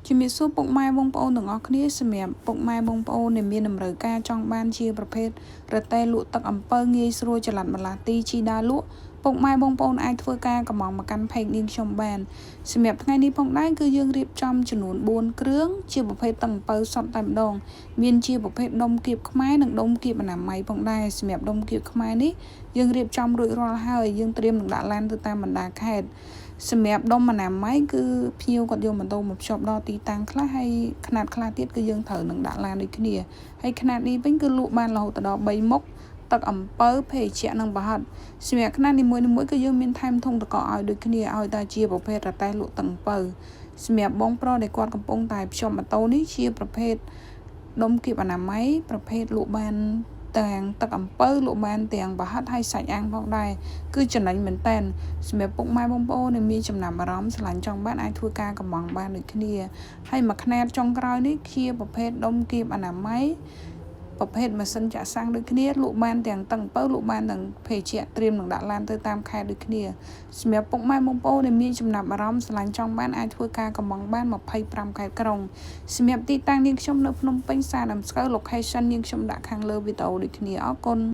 ជំរាបសួរពុកម៉ែបងប្អូនទាំងអស់គ្នាសម្រាប់ពុកម៉ែបងប្អូនដែលមានតម្រូវការចង់បានជាប្រភេទរទេះលក់ទឹកអំពៅងាយស្រួលចល័តម្លាស់ទីជីដើរលក់ពុកម៉ែបងប្អូនអាចធ្វើការកម្មង់មកកាន់ page នាងខ្ញុំបានសម្រាប់ថ្ងៃនេះផងដែរគឺយើងរៀបចំចំនួន4គ្រឿងជាប្រភេទទឹកអំពៅសុទ្ធតែម្ដងមានជាប្រភេទដុំគៀបខ្មែរនិងដុំគៀបអនាម័យផងដែរសម្រាប់ដុំគៀបខ្មែរនេះយើងរៀបចំរួចរាល់ហើយយើងត្រៀមនឹងដាក់ឡានទៅតាមបណ្ដាខេត្តសម្រាប់ដុំអនាម័យគឺភ្ញៀវគាត់យកម៉ូតូមកភ្ជាប់ដល់ទីតាំងខ្លះហើយຂະຫນាតខ្លះទៀតគឺយើងត្រូវនឹងដាក់ឡានដូចគ្នាហើយຂະຫນាតនេះវិញគឺលក់បានរហូតដល់3មុខទឹកអំពៅភេសជ្ជៈនិងប្រហិតសម្រាប់ຂະຫນាតនីមួយៗគឺយើងមានថែមធុងទឹកកកឲ្យដូចគ្នាឲ្យតែជាប្រភេទរទេះលក់ទឹកអំពៅសម្រាប់បងប្រុសដែលគាត់កំពុងតែភ្ជាប់ម៉ូតូនេះជាប្រភេទដុំគៀបអនាម័យប្រភេទលក់បានទាំងទឹកអំពៅលក់បានទាំងប្រហិតហើយសាច់អាំងផងដែរគឺចំណេញមែនតែនសម្រាប់ពុកម៉ែបងប្អូនដែលមានចំណាប់អារម្មណ៍ស្រឡាញ់ចង់បានអាចធ្វើការកម្មង់បានដូចគ្នាហើយមួយខ្នាតចុងក្រោយនេះជាប្រភេទដុំគៀបអនាម័យប្រភេទម៉ាស៊ីនចាក់សាំងដូចគ្នាលក់បានទាំងទឹកអំពៅលក់បានទាំងភេសជ្ជៈត្រៀមនឹងដាក់ឡានទៅតាមខេត្តដូចគ្នាសម្រាប់ពុកម៉ែបងប្អូនដែលមានចំណាប់អារម្មណ៍ស្រឡាញ់ចង់បានអាចធ្វើការកម្មង់បាន25ខេត្តក្រុងសម្រាប់ទីតាំងនាងខ្ញុំនៅភ្នំពេញផ្សារដើមស្កូវ location នាងខ្ញុំដាក់ខាងលើវីដេអូដូចគ្នាអរគុណ។